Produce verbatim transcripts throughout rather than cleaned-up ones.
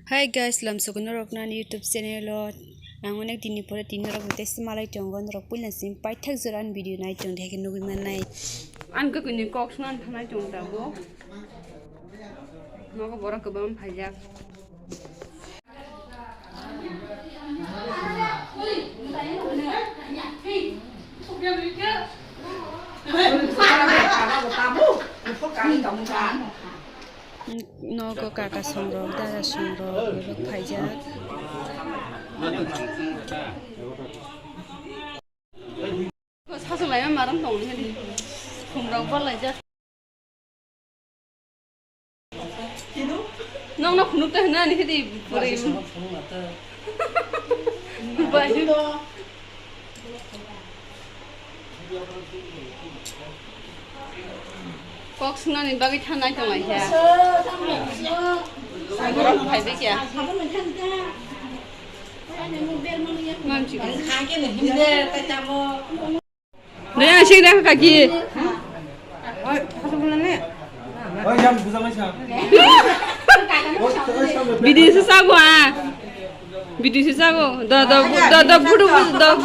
Hi guys, lamsukuni norok nani YouTube channel o ang onek dini pore tini norok tei malai tongo, norok puila simi paithak jora ani video nai tong de nugui manai. Ang khe kuni kok swngan thanai tong tabuk. Nogo borok kwbang phaijak. Nogo kaka songrok, dada songrok, bebak phaijak. Sasu laima maram tong ni hadi. Khumrok bal laijak. Nong no khunuk ta hina ni hadi puri. Bai. Kok swngnani bagwi thanai tong lai kha. Borok phai bai kha. Mamchi. Dai ang sing dai kaki. Video se sago ah. Video se sago. Da da da da budu budu da.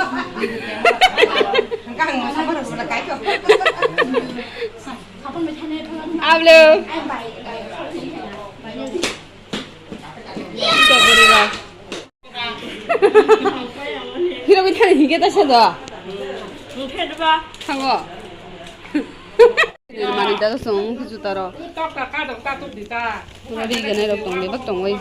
Ablo. Hiro bai thani hingke ta sa do. Hingke do ba. Thango. Mani da song ki juta ro. Tok ta ka dok ta tu di ta. Pura ri gane rok tong de bak tong oi.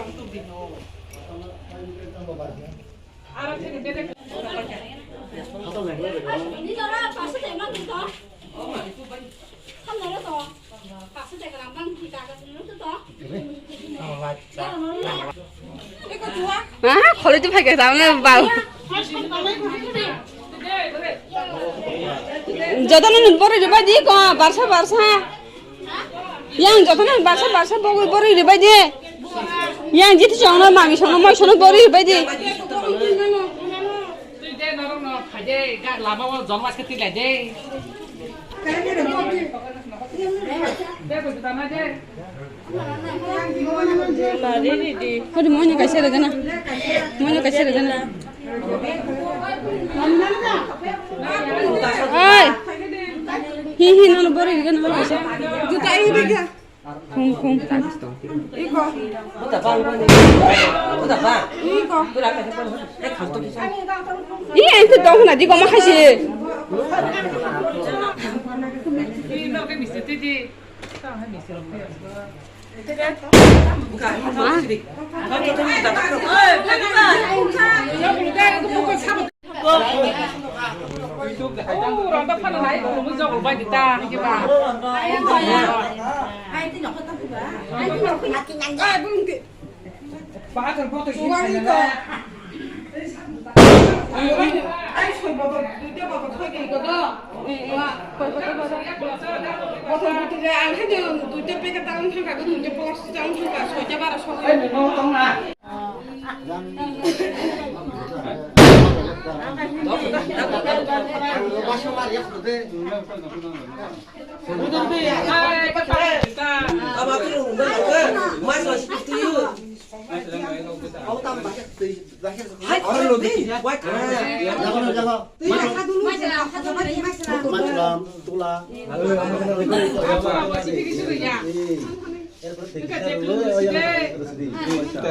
Ah, kholi tu phai ka tamo bal. Jotono ni bori ribai di ko, barsa barsa. Yang jotono ni barsa barsa bogwi bori ribai di. Yang jiti songno mami songno moi songno bori ribai di. Twi de norok no phai de, ga lama o jol mas kati lai de. Hadi moino kaisa rega na. Moino kaisa rega na. Oi. Hi hi no bori rega na kaisa. Juta ini bega. Khum, khum, khum. Iko. Iko. Ih, ente tong na di komo haise. Ma. Oh, randa phano nai, kumu jogol bai di ta, hingke ba. Ai, tini kota kuba. Ai, tini kota kuba. Ai, bung di. Ba, atal boto ini. Suwang ini saya to. Ai, soi boto, duita boto thoi ke iko to. Wa, koi boto boto. Boto boto le, ang hadi duita packet ta ang thangka, duita box ta ang thangka, soita bara soita. Ai, no, tong na.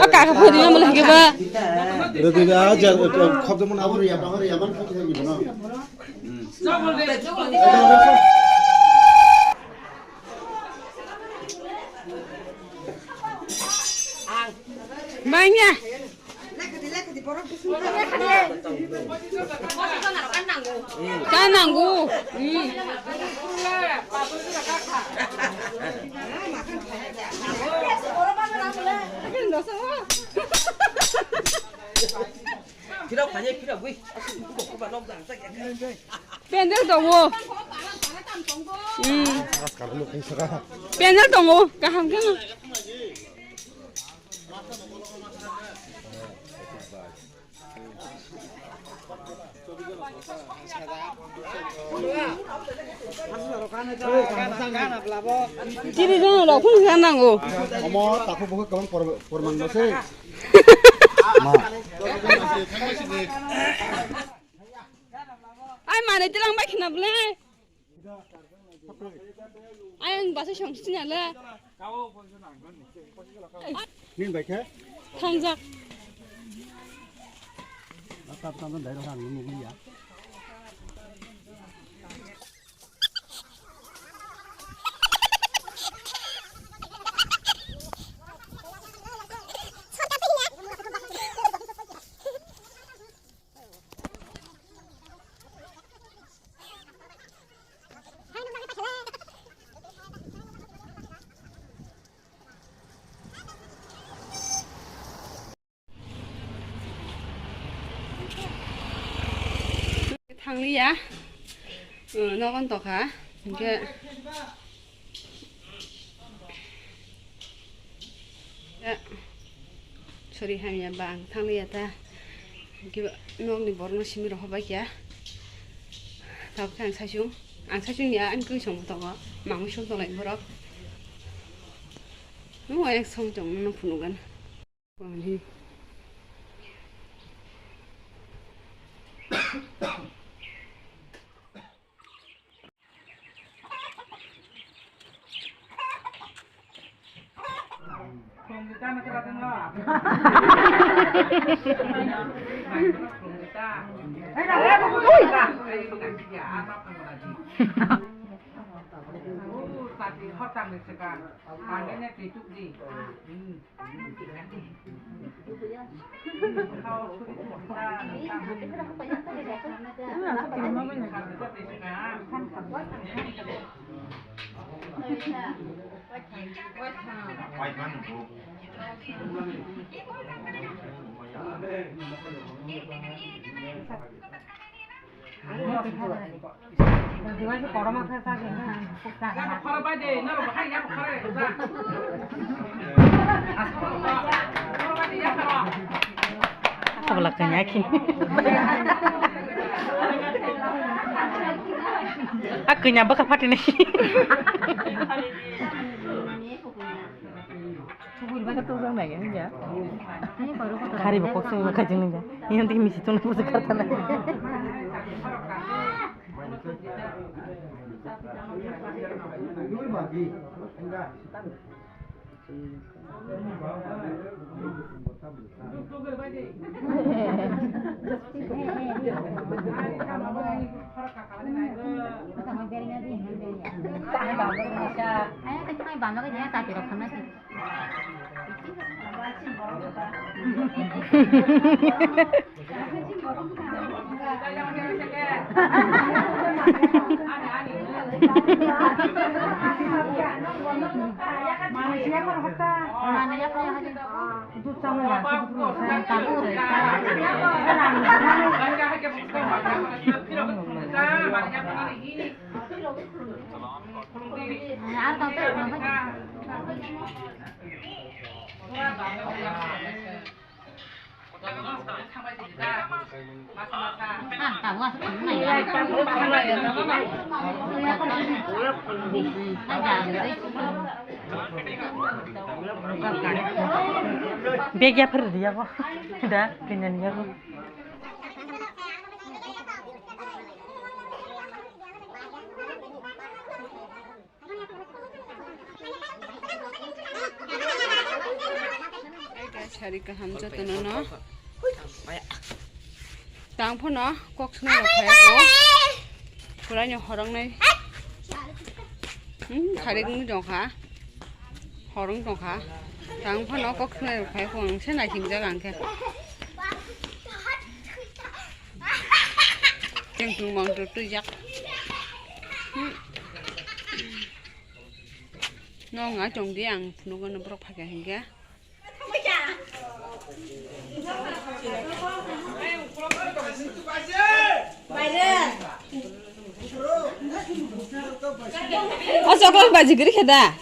Aka ka phodi na mala hige ba. Rwgwi ba ja khobdo mun abor ya bahor ya man khobdo ni bono. Banya. Ka nango. Hmm. Phirok phai, phirok gwi. Pendel tongo. Hmm. Pendel tongo. Kaham khe no. Chiri jano rok phun kha nango. Omo takhuk bukhuk kwbang por-, porman no se. Ai manai tilang bai khna bwle. Ai ang basa song sini ala. Nini bai khe? Thangjak. Asa tang dai rok ang nini ya. Thangliya, nogon tokha, hingke. Ya. Sorry, hamya ba ang thangliya ta. Kiba nokni borokno simi rok hobai kya. Tabuk khe ang saichung, ang saichung ya, ani kwi song tongo. Mangwi song tonglai borok. Nung ayang song tong no phunugan. Wani. Tabla kanya ki. Akanya baka pati ni. Tujang nai ya. Khari bo kok sung kha jing nai. Yang tiki misi tong pusu kha ta nai. Bag ya phar diya bo. Da, kanya niya bo. Hai guys, hari kaham jotono no. Tang phano kok sunai rok phai ako. Phurai no horong nai. Hmm, hari gung jong kha. Horong jong kha. Tang phano kok sunai rok phai ako ang se nai singjak ang khe. Teng tung mang tu tu jak. Hmm. No nga chong di ang phunuk ano borok phakya hinkhe. O chokol baji giri kheda.